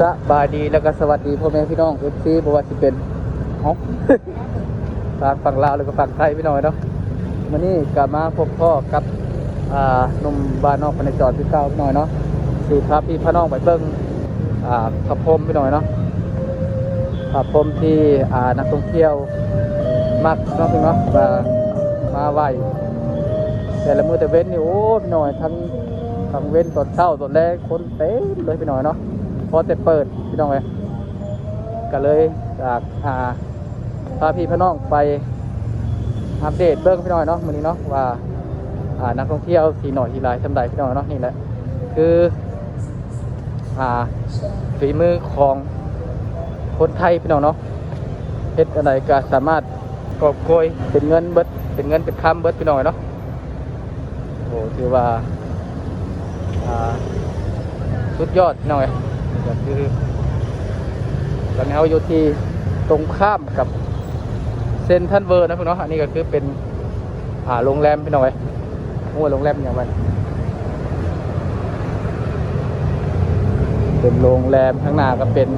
ສະບາຍດີ ແລ້ວກໍສະຫວັດດີພໍ່ແມ່ພີ່ນ້ອງ ເອັຟຊີ ບໍ່ວ່າຊິເປັນ ເອົ້າ ທາງຝັ່ງລາວ ແລ້ວກໍຝັ່ງໄທ ພີ່ນ້ອງເອີຍເນາະ. ມື້ນີ້ກໍມາພົບພໍ້ກັບ ອ່າ ໜຸ່ມບ້ານນອກພະເນຈອນຄືເກົ່າ ພີ່ນ້ອງເອີຍເນາະ, ຊິພາພີ່ພານ້ອງໄປເບິ່ງ ອ່າ ພະພົມ ພີ່ນ້ອງເອີຍເນາະ, ພະພົມທີ່ ອ່າ ນັກທ່ອງທ່ຽວມັກເນາະ ພີ່ນ້ອງເນາະ ວ່າມາໄຫວ້ແຕ່ລະມື້ແຕ່ເວັນນີ້. ໂອ້ ພີ່ນ້ອງເອີຍ ທັງ ກາງເວັນ ຕອນເຊົ້າ ຕອນແລງ ຄົນເຕັມເລີຍ ພີ່ນ້ອງເນາະ, ພໍແຕ່ເປີດ ພີ່ນ້ອງເອີຍ. ກໍເລີຍຢາກ ອ່າ ພາພີ່ພານ້ອງໄປອັບເດດເບິ່ງ ພີ່ນ້ອງເນາະ ມື້ນີ້ເນາະ ວ່າ ອ່າ ນັກທ່ອງທ່ຽວຊິໜ້ອຍຊິຫຼາຍສ່ຳໃດ ພີ່ນ້ອງເນາະ. ນີ້ແຫຼະ ຄື ອ່າ ຝີມືຂອງຄົນໄທ ພີ່ນ້ອງເນາະ, ເຮັດອັນໃດກໍສາມາດ ກອບໂກຍເປັນເງິນເບິດ ເປັນເງິນເປັນຄຳເບິດ ພີ່ນ້ອງເອີຍເນາະ. ໂອ້ ຖືວ່າ ອ່າ ສຸດຍອດ ພີ່ນ້ອງເອີຍ. ກໍຄືຕອນນີ້ເຮົາຢູ່ທີ່ຕົງຂ້າມກັບເຊັນທຣານເວີນະ ພີ່ນ້ອງເນາະ. ອັນນີ້ກໍຄືເປັນ ອ່າ ໂຮງແຮມ ພີ່ນ້ອງເອີຍ. ໂອ້ ໂຮງແຮມຫຍັງວະ? ເປັນໂຮງແຮມ, ຂ້າງໜ້າກໍເປັນ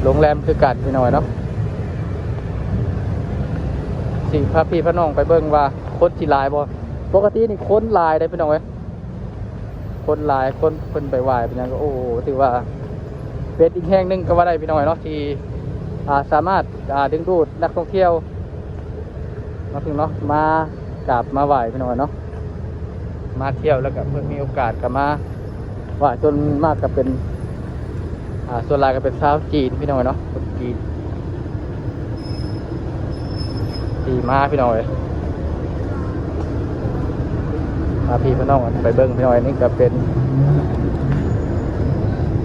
ໂຮງແຮມຄືກັນ ພີ່ນ້ອງເນາະ. ຊິພາພີ່ພານ້ອງໄປເບິ່ງວ່າຄົນຊິຫຼາຍບໍ່. ປົກກະຕິນີ້ຄົນຫຼາຍເດ້ ພີ່ນ້ອງເອີຍ, ຄົນຫຼາຍ ຄົນເພິ່ນໄປໄຫວ້ໄປຫຍັງກໍ ໂອ້ ຖືວ່າເປັນອີກແຫ່ງໜຶ່ງກໍວ່າໄດ້ ພີ່ນ້ອງເນາະ ທີ່ ອ່າ ສາມາດ ອ່າ ດຶງດູດນັກທ່ອງທ່ຽວ ມາເຖິງເນາະ ມາກາບມາໄຫວ້ ພີ່ນ້ອງເນາະ, ມາທ່ຽວແລ້ວກໍເພິ່ນມີໂອກາດກໍມາໄຫວ້. ສ່ວນມາກກໍເປັນ ອ່າ ສ່ວນຫຼາຍກໍເປັນຊາວຈີນ ພີ່ນ້ອງເນາະ, ຄົນຈີນທີ່ມາ ພີ່ນ້ອງເອີຍ. ພາພີ່ພານ້ອງໄປເບິ່ງ ພີ່ນ້ອງເອີຍ. ນີ້ກໍເປັນ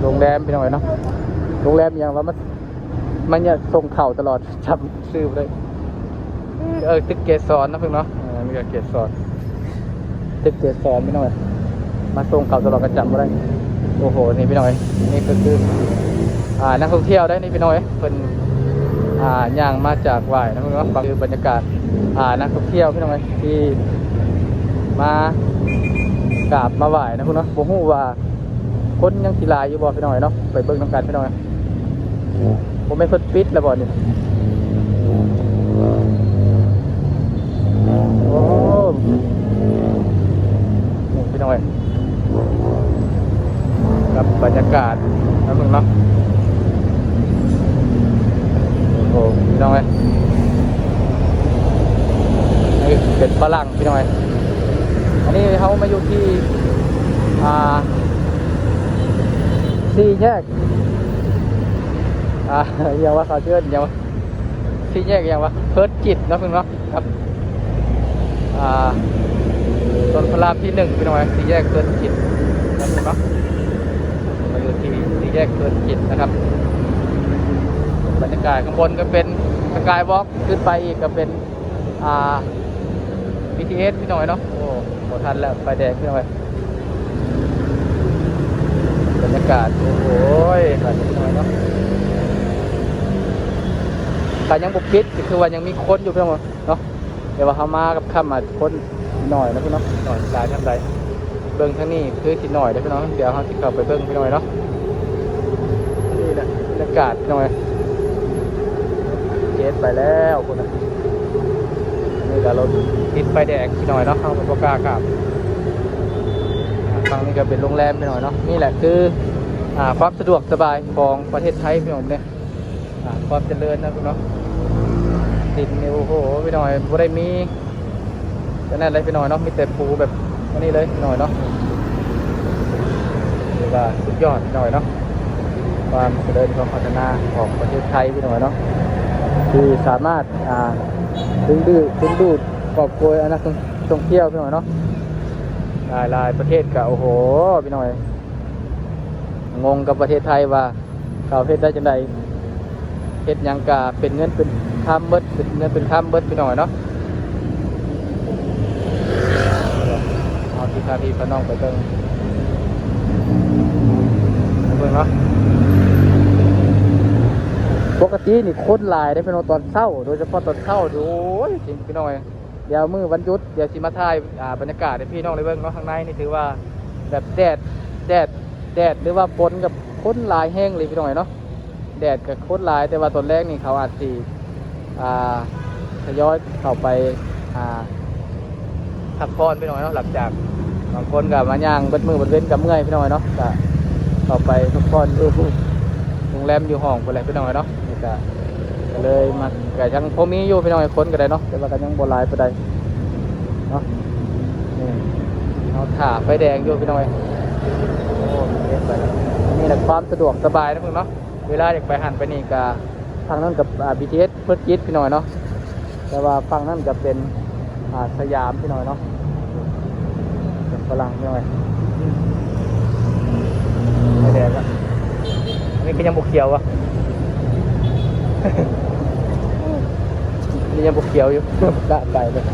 ໂຮງແຮມ ພີ່ນ້ອງເອີຍເນາະ, ໂຮງແຮມອີ່ຫຍັງວະ ມັນ ມັນຈະສົ່ງເຂົ້າຕະຫຼອດ ຈຳຊື່ບໍ່ໄດ້. ເອີ ຕຶກເກສອນເນາະ ເພິ່ນເນາະ, ເອີ ມີແຕ່ເກສອນ ຕຶກເກສອນ ພີ່ນ້ອງເອີຍ, ມາສົ່ງເຂົ້າຕະຫຼອດກໍຈຳບໍ່ໄດ້. ໂອ້ໂຫ ນີ້ ພີ່ນ້ອງເອີຍ, ນີ້ກໍຄື ອ່າ ນັກທ່ອງທ່ຽວໄດ໋ນີ້ ພີ່ນ້ອງເອີຍ, ເພິ່ນ ອ່າ ຍ່າງມາຈາກໄຫວ້ນະ ພີ່ນ້ອງເນາະ. ຄືບັນຍາກາດ ອ່າ ນັກທ່ອງທ່ຽວ ພີ່ນ້ອງເອີຍ ທີ່ມາກາບມາໄຫວ້ນະ ພີ່ນ້ອງເນາະ. ບໍ່ຮູ້ວ່າຄົນຍັງຊິຫຼາຍຢູ່ບໍ່ ພີ່ນ້ອງເອີຍເນາະ, ໄປເບິ່ງນຳກັນ ພີ່ນ້ອງເອີຍ. ບໍ່ແມ່ນເພິ່ນປິດແລ້ວບໍ່ນີ້? ໂອ້ ນີ້ ພີ່ນ້ອງເອີຍ ກັບບັນຍາກາດ ແປັບໜຶ່ງເນາະ. ໂອ້ ພີ່ນ້ອງເອີຍ ນີ້ເປັນຝຣັ່ງ ພີ່ນ້ອງເອີຍ. ອັນນີ້ເຮົາມາຢູ່ທີ່ ອ່າ ສີ່ແຍກ ອ່າ ອີ່ຫຍັງວະ ເຂົາເອີ້ນຫຍັງວະ ສີ່ແຍກອີ່ຫຍັງວະ ເພີດຈິດເນາະ ເພິ່ນເນາະ ກັບ ອ່າ ຖະໜົນພະລາມທີໜຶ່ງ ພີ່ນ້ອງເອີຍ, ສີ່ແຍກເພີດຈິດເນາະ ເພິ່ນເນາະ. ມາຢູ່ທີ່ສີ່ແຍກເພີດຈິດນະຄັບ. ບັນຍາກາດຂ້າງບົນກໍເປັນສະກາຍວອກ ຂຶ້ນໄປອີກກໍເປັນ ອ່າ ບີທີເອສ ພີ່ນ້ອງເອີຍເນາະ. ໂອ້ ບໍ່ທັນແລ້ວ ໄຟແດງ ພີ່ນ້ອງເອີຍ. ບັນຍາກາດ ໂອ້ໂຫ ຄັກ ພີ່ນ້ອງເອີຍເນາະ. ຖ້າຍັງບໍ່ປິດກໍຄືວ່າຍັງມີຄົນຢູ່ ພີ່ນ້ອງເນາະ, ແຕ່ວ່າເຮົາມາກັບຄ່ຳ ອາດຄົນໜ້ອຍເນາະ ພີ່ນ້ອງເນາະ, ໜ້ອຍຫຼາຍສ່ຳໃດ. ເບິ່ງທາງນີ້ຄືຊິໜ້ອຍເດ້ ພີ່ນ້ອງ, ດຽວເຮົາຊິເຂົ້າໄປເບິ່ງ ພີ່ນ້ອງເນາະ. ນີ້ແຫຼະບັນຍາກາດ ພີ່ນ້ອງເອີຍ. ເຈັດໄປແລ້ວພຸ້ນນະ. ນີ້ກໍລົດຕິດໄຟແດງ ພີ່ນ້ອງເນາະ, ເຮົາກໍບໍ່ກ້າຂ້າມ. ອ່າ ຝັ່ງນີ້ກໍເປັນໂຮງແຮມ ພີ່ນ້ອງເນາະ. ນີ້ແຫຼະຄື ອ່າ ຄວາມສະດວກສະບາຍຂອງປະເທດໄທ ພີ່ນ້ອງເນາະ. ອ່າ ຄວາມຈະເລີນນະ ພີ່ນ້ອງເນາະ. ດິນນີ້ ໂອ້ໂຫ ພີ່ນ້ອງເອີຍ, ບໍ່ໄດ້ມີ ກໍນັ້ນແຫຼະ ພີ່ນ້ອງເນາະ, ມີແຕ່ພູແບບອັນນີ້ເລີຍ ພີ່ນ້ອງເນາະ. ຖືວ່າສຸດຍອດ ພີ່ນ້ອງເນາະ, ຄວາມຈະເລີນ ຄວາມພັດທະນາຂອງປະເທດໄທ ພີ່ນ້ອງເນາະ, ທີ່ສາມາດ ອ່າ ດຶງດູດ ດຶງດູດກອບໂກຍ ອ່າ ນັກທ່ອງທ່ຽວ ພີ່ນ້ອງເນາະ. ຫຼາຍໆປະເທດກໍ ໂອ້ໂຫ ພີ່ນ້ອງເອີຍ ງົງກັບປະເທດໄທວ່າ ເຂົາເຮັດໄດ້ຈັ່ງໃດ? ເຮັດຫຍັງກະເປັນເງິນເປັນຄຳເບິດ ເປັນເງິນເປັນຄຳເບິດ ພີ່ນ້ອງເນາະ. ເຮົາຊິພາພີ່ພານ້ອງໄປເບິ່ງ ໄປເບິ່ງເນາະ. ປົກກະຕິນີ້ຄົນຫຼາຍເດ້ ພີ່ນ້ອງ, ຕອນເຊົ້າ ໂດຍສະເພາະຕອນເຊົ້າ ໂອ້ຍ ພີ່ນ້ອງເອີຍ. ດຽວມື້ວັນຢຸດ ດຽວຊິມາຖ່າຍ ອ່າ ບັນຍາກາດໃຫ້ພີ່ນ້ອງໄດ້ເບິ່ງເນາະ. ທາງໃນນີ້ຖືວ່າແບບແດດ ແດດ ແດດ ຫຼືວ່າຝົນ ກໍຄົນຫຼາຍແຮງເລີຍພີ່ນ້ອງເອີຍເນາະ. ແດດກໍຄົນຫຼາຍ ແຕ່ວ່າຕອນແລງນີ້ເຂົາອາດຊິ ອ່າ ທະຍອຍເຂົ້າໄປ ອ່າ ພັກຜ່ອນພີ່ນ້ອງເນາະ. ຫຼັງຈາກບາງຄົນກໍມາຍ່າງເບິດມື້ເບິດເວັນກໍເມື່ອຍພີ່ນ້ອງເນາະ ກໍເຂົ້າໄປພັກຜ່ອນຢູ່ໂຮງແຮມຢູ່ຫ້ອງພຸ້ນແຫຼະພີ່ນ້ອງເນາະ. ນີ້ກໍ ກໍເລີຍມາ ກໍຍັງພໍມີຢູ່ພີ່ນ້ອງ ຄົນກໍໄດ້ເນາະ ແຕ່ວ່າກໍຍັງບໍ່ຫຼາຍປານໃດເນາະ. ນີ້ເຮົາຖ້າໄຟແດງຢູ່ພີ່ນ້ອງເອີຍ. ໂອ້ ເຮັດໄປແລ້ວ ນີ້ແຫຼະຄວາມສະດວກສະບາຍນະເພິ່ນເນາະ. ເວລາຢາກໄປຫັ້ນໄປນີ້ກໍ ທາງນັ້ນກໍ ອ່າ ບີທີເອສ ເພິ່ນຈິດພີ່ນ້ອງເນາະ ແຕ່ວ່າຝັ່ງນັ້ນກໍເປັນ ອ່າ ສະຫຍາມພີ່ນ້ອງເນາະ. ເປັນຝຣັ່ງພີ່ນ້ອງເອີຍ ໄຟແດງລະ. ອັນນີ້ກໍຍັງບໍ່ຂຽວວະ ນີ້ຍັງບໍ່ຂຽວຢູ່ ລະໄປເລີຍ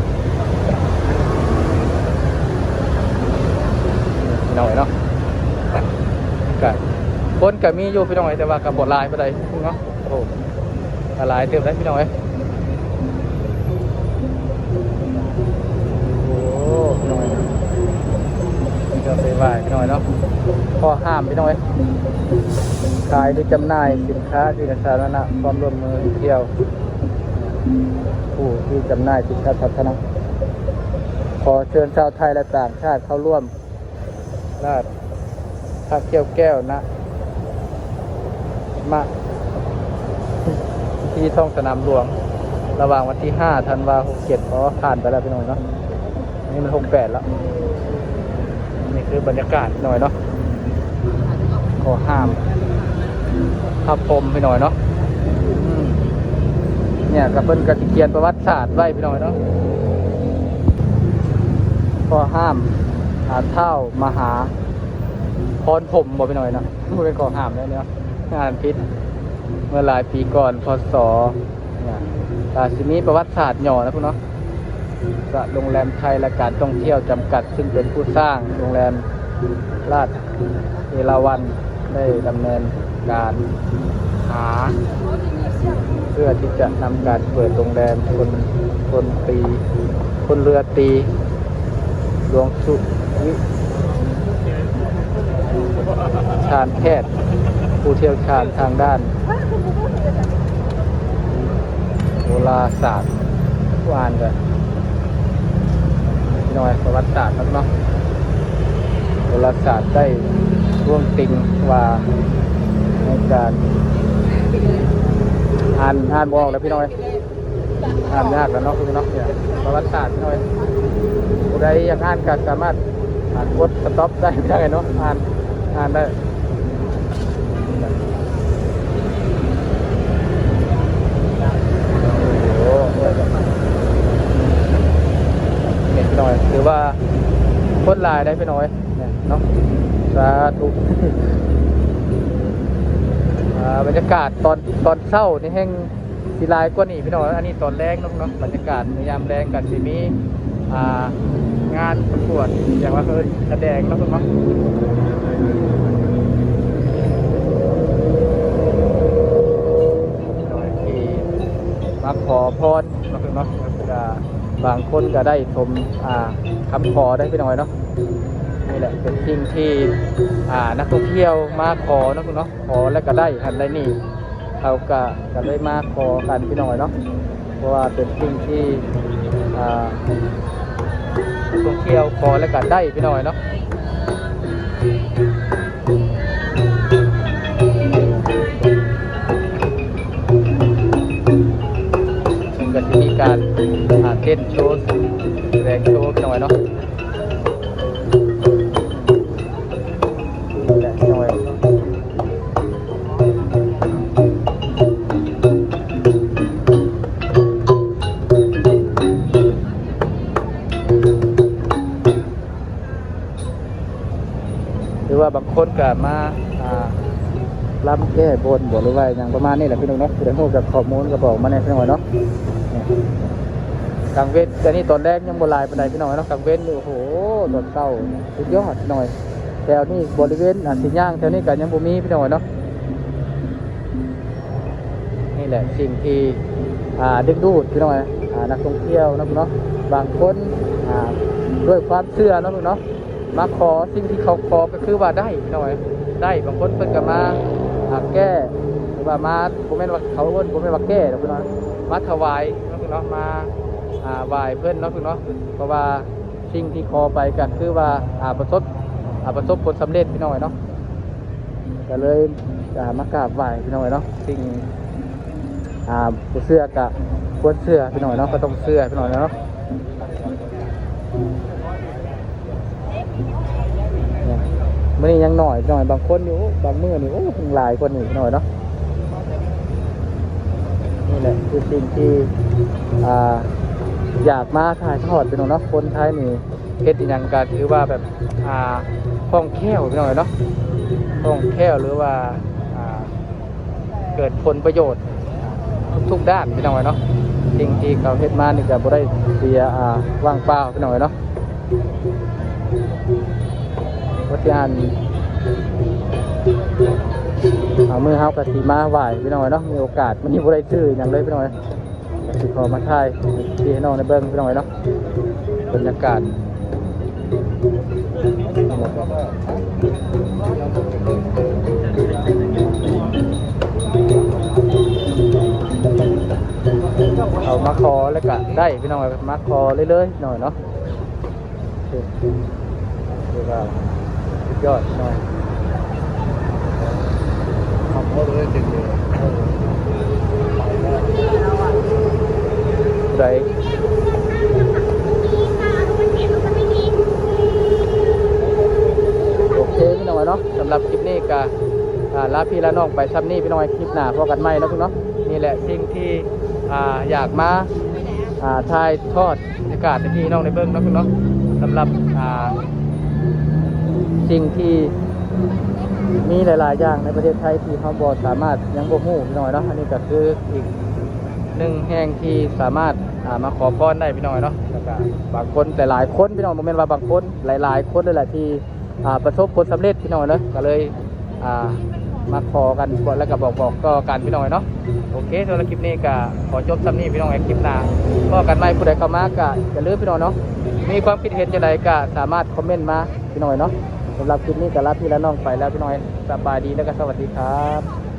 ພີ່ນ້ອງເອີຍເນາະ. ກະຄົນກະມີຢູ່ພີ່ນ້ອງເອີຍ ແຕ່ວ່າກະບໍ່ຫຼາຍປານໃດເນາະ. ໂອ້ ກະຫຼາຍເຕີບໄດ໋ພີ່ນ້ອງເອີຍ. ໂອ້ ພີ່ນ້ອງເອີຍ ເຄື່ອງເສັ້ນໄຫວ້ພີ່ນ້ອງເອີຍເນາະ. ຂໍ້ຫ້າມພີ່ນ້ອງເອີຍ ຂາຍ ຫຼື ຈຳໜ່າຍສິນຄ້າທີ່ສາທາລະນະ ຄວາມຮ່ວມມືທ່ອງທ່ຽວ ຜູ້ທີ່ຈຳໜ່າຍສິນຄ້າສາທາລະນະ ຂໍເຊີນຊາວໄທ ແລະ ຕ່າງຊາດເຂົ້າຮ່ວມ ລາດພະແກ້ວແກ້ວນະມະ ທີ່ທ້ອງສະໜາມຫຼວງ ລະຫວ່າງວັນທີຫ້າ ທັນວາ ຫົກເຈັດ. ອໍ ຜ່ານໄປແລ້ວພີ່ນ້ອງເນາະ ນີ້ມັນຫົກແປດແລ້ວ. ນີ້ຄືບັນຍາກາດພີ່ນ້ອງເນາະ ກໍຫ້າມພະພົມພີ່ນ້ອງເນາະ. ອືມ ເນຍ ກໍເພິ່ນກໍຊິຂຽນປະຫວັດສາດໄວ້ພີ່ນ້ອງເນາະ ຂໍ້ຫ້າມ ອາ ທ້າວມະຫາ ພອນພົມບໍ່ພີ່ນ້ອງເອີຍເນາະ ບໍ່ແມ່ນຂອງຫ້າມເດ້ເນາະ ອ່ານຜິດ. ເມື່ອຫຼາຍປີກ່ອນ ພ.ສ. ເນຍ ກະຊິມີປະຫວັດສາດຫຍໍ້ນະພຸ້ນເນາະ ກະໂຮງແຮມໄທ ແລະ ການທ່ອງທ່ຽວຈຳກັດ ຊຶ່ງເປັນຜູ້ສ້າງໂຮງແຮມລາດເອລາວັນ ໄດ້ດຳເນີນການຫາ ເພື່ອທີ່ຈະນຳການເປີດໂຮງແຮມພົນ ພົນຕີ ພົນເຮືອຕີ ຫຼວງສຸວິ ຊານແພດ ຜູ້ຊ່ຽວຊານທາງດ້ານໂຫລາສາດ. ຜູ້ອ່ານກໍນ້ອຍປະຫວັດສາດເນາະ ໂຫລາສາດໄດ້ທ້ວງຕິງວ່າໃນການ ອ່ານ ອ່ານບໍ່ອອກແລ້ວພີ່ນ້ອງເອີຍ. ອ່ານຍາກແລ້ວເນາະ ຄືເນາະ ປະຫວັດສາດເນາະ. ຜູ້ໃດຢາກອ່ານກໍສາມາດ ອ່າ ກົດສະຕັອບໄດ້ ໄດ້ເນາະ ອ່ານ ອ່ານໄດ້. ໂອ້ ນີ້ພີ່ນ້ອງ ຖືວ່າຄົນຫຼາຍໄດ໋ພີ່ນ້ອງເນາະ. ສາທຸ. ອ່າ ບັນຍາກາດຕອນ ຕອນເຊົ້ານີ້ແຮ່ງ ຊິຫຼາຍກວ່ານີ້ພີ່ນ້ອງ. ອັນນີ້ຕອນແລງເນາະ ເນາະ ບັນຍາກາດໃນຍາມແລງກໍຊິມີ ອ່າ ງານປະກວດ ຫຍັງວ່າເອີ້ນ ສະແດງເນາະ ເນາະ ທີ່ມາຂໍພອນເນາະ ເນາະ. ກໍບາງຄົນກໍໄດ້ສົມ ອ່າ ຄຳຂໍໄດ້ພີ່ນ້ອງເນາະ. ນີ້ແຫຼະເປັນສິ່ງທີ່ ອ່າ ນັກທ່ອງທ່ຽວມາຂໍເນາະ ເນາະ. ຂໍແລ້ວກໍໄດ້ຫັ້ນໄດ້ນີ້ ເຂົາກໍ ກໍເລີຍມາຂໍກັນພີ່ນ້ອງເນາະ. ເພາະວ່າເປັນສິ່ງທີ່ ອ່າ ນັກທ່ອງທ່ຽວຂໍແລ້ວກໍໄດ້ພີ່ນ້ອງເນາະ. ເພິ່ນກໍຊິມີການ ອ່າ ເຕັ້ນໂຊ ສະແດງໂຊພີ່ນ້ອງເນາະ. ແຫຼະ ພີ່ນ້ອງເອີຍ ຫຼືວ່າບາງຄົນກໍມາ ອ່າ ລຳແກ້ບົນບໍ ຫຼືວ່າຫຍັງປະມານນີ້ແຫຼະ ພີ່ນ້ອງເນາະ. ຜູ້ໃດຮູ້ຈາກຂໍ້ມູນກໍບອກມາແດ່ ພີ່ນ້ອງເນາະ. ກາງເວັນ ແຕ່ນີ້ຕອນແລງຍັງບໍ່ຫຼາຍປານໃດ ພີ່ນ້ອງເນາະ. ກາງເວັນນີ້ ໂອ້ໂຫ ຕອນເຊົ້າສຸດຍອດ ພີ່ນ້ອງເອີຍ. ແຖວນີ້ບໍລິເວນ ອ່າ ຊິຍ່າງແຖວນີ້ກໍຍັງບໍ່ມີ ພີ່ນ້ອງເນາະ. ນີ້ແຫຼະສິ່ງທີ່ ອ່າ ດຶງດູດ ພີ່ນ້ອງເອີຍ ອ່າ ນັກທ່ອງທ່ຽວເນາະ ເນາະ. ບາງຄົນ ອ່າ ດ້ວຍຄວາມເຊື່ອເນາະ ເນາະ ມາຂໍ ສິ່ງທີ່ເຂົາຂໍກໍຄືວ່າໄດ້ ພີ່ນ້ອງເອີຍ. ໄດ້ ບາງຄົນເພິ່ນກໍມາ ອ່າ ແກ້ ຫຼືວ່າມາ ບໍ່ແມ່ນວ່າ ເຂົາເອີ້ນ ບໍ່ແມ່ນວ່າແກ້ດອກພີ່ນ້ອງ ມາຖວາຍເນາະ ພີ່ນ້ອງເນາະ ມາ ອ່າ ໄຫວ້ເພິ່ນເນາະ ພີ່ນ້ອງເນາະ ເພາະວ່າສິ່ງທີ່ຂໍໄປກໍຄືວ່າ ອ່າ ປະສົບ ອ່າ ປະສົບຜົນສຳເລັດ ພີ່ນ້ອງເອີຍເນາະ ກໍເລີຍ ອ່າ ມາກາບໄຫວ້ ພີ່ນ້ອງເອີຍເນາະ ສິ່ງ ອ່າ ບໍ່ເຊື່ອກໍຄວນເຊື່ອ ພີ່ນ້ອງເນາະ ກໍຕ້ອງເຊື່ອ ພີ່ນ້ອງເນາະ. ມື້ນີ້ຍັງໜ້ອຍ ພີ່ນ້ອງ ບາງຄົນຢູ່ ບາງມື້ນີ້ ໂອ້ ຫຼາຍກວ່ານີ້ ພີ່ນ້ອງເນາະ. ນີ້ແຫຼະຄືສິ່ງທີ່ ອ່າ ຢາກມາຖ່າຍທອດ ພີ່ນ້ອງເນາະ ຄົນໄທນີ້ ເຮັດອີ່ຫຍັງກໍຖືວ່າແບບ ອ່າ ຄ່ອງແຄ້ວ ພີ່ນ້ອງເນາະ ຄ່ອງແຄ້ວ ຫຼືວ່າ ອ່າ ເກີດຜົນປະໂຫຍດທຸກໆດ້ານ ພີ່ນ້ອງເອີຍເນາະ. ສິ່ງທີ່ເຂົາເຮັດມານີ້ກໍບໍ່ໄດ້ເສຍ ອ່າ ວ່າງເປົ່າ ພີ່ນ້ອງເອີຍເນາະ. ວ່າຊິອ່ານ ເອົາ ມື້ເຮົາກໍຊິມາໄຫວ້ ພີ່ນ້ອງເອີຍເນາະ ມີໂອກາດ ມື້ນີ້ບໍ່ໄດ້ຊື້ຫຍັງເລີຍ ພີ່ນ້ອງເອີຍ. ກໍຊິຂໍມາຖ່າຍທີ່ໃຫ້ນ້ອງໄດ້ເບິ່ງ ພີ່ນ້ອງເອີຍເນາະ ບັນຍາກາດ ເອົາມາຂໍແລ້ວກະໄດ້ ພີ່ນ້ອງເອີຍ ມາຂໍເລື້ອຍໆ ພີ່ນ້ອງເນາະ. ຖືວ່າສຸດຍອດເນາະ ໄດ້ ໂອເຄ ພີ່ນ້ອງເນາະ ສຳລັບຄລິບນີ້ກະ ອ່າ ລາພີ່ລານ້ອງໄປຊ່ຳນີ້ ພີ່ນ້ອງ ຄລິບໜ້າພໍ້ກັນໃໝ່ເນາະ ພີ່ນ້ອງເນາະ. ນີ້ແຫຼະສິ່ງທີ່ ອ່າ ຢາກມາ ອ່າ ຖ່າຍທອດ ບັນຍາກາດໃຫ້ພີ່ນ້ອງໄດ້ເບິ່ງເນາະ ເນາະ ສຳລັບ ອ່າ ສິ່ງທີ່ມີຫຼາຍໆຢ່າງໃນປະເທດໄທທີ່ເຮົາບໍ່ສາມາດ ຍັງບໍ່ຮູ້ ພີ່ນ້ອງເນາະ. ອັນນີ້ກໍຄືອີກໜຶ່ງແຫ່ງທີ່ສາມາດ ອ່າ ມາຂໍພອນໄດ້ ພີ່ນ້ອງເນາະ. ແລ້ວກໍບາງຄົນ ຫຼາຍໆຄົນ ພີ່ນ້ອງ ບໍ່ແມ່ນວ່າບາງຄົນ ຫຼາຍໆຄົນເລີຍແຫຼະທີ່ ອ່າ ປະສົບຜົນສຳເລັດ ພີ່ນ້ອງເນາະ ກໍເລີຍ ອ່າ ມາຂໍກັນ ແລ້ວກໍບອກ ບອກຕໍ່ກັນ ພີ່ນ້ອງເນາະ. ໂອເຄ ສຳລັບຄລິບນີ້ກໍຂໍຈົບຊ່ຳນີ້ ພີ່ນ້ອງ. ຄລິບໜ້າພໍ້ກັນໃໝ່ ຜູ້ໃດເຂົ້າມາກໍຢ່າລືມ ພີ່ນ້ອງເນາະ ມີຄວາມຄິດເຫັນຈັ່ງໃດກໍສາມາດຄອມເມັນມາ ພີ່ນ້ອງເນາະ. ສຳລັບຄລິບນີ້ກໍລາພີ່ລານ້ອງໄປແລ້ວ ພີ່ນ້ອງ ສະບາຍດີ ແລ້ວກໍສະຫວັດດີຄັບ.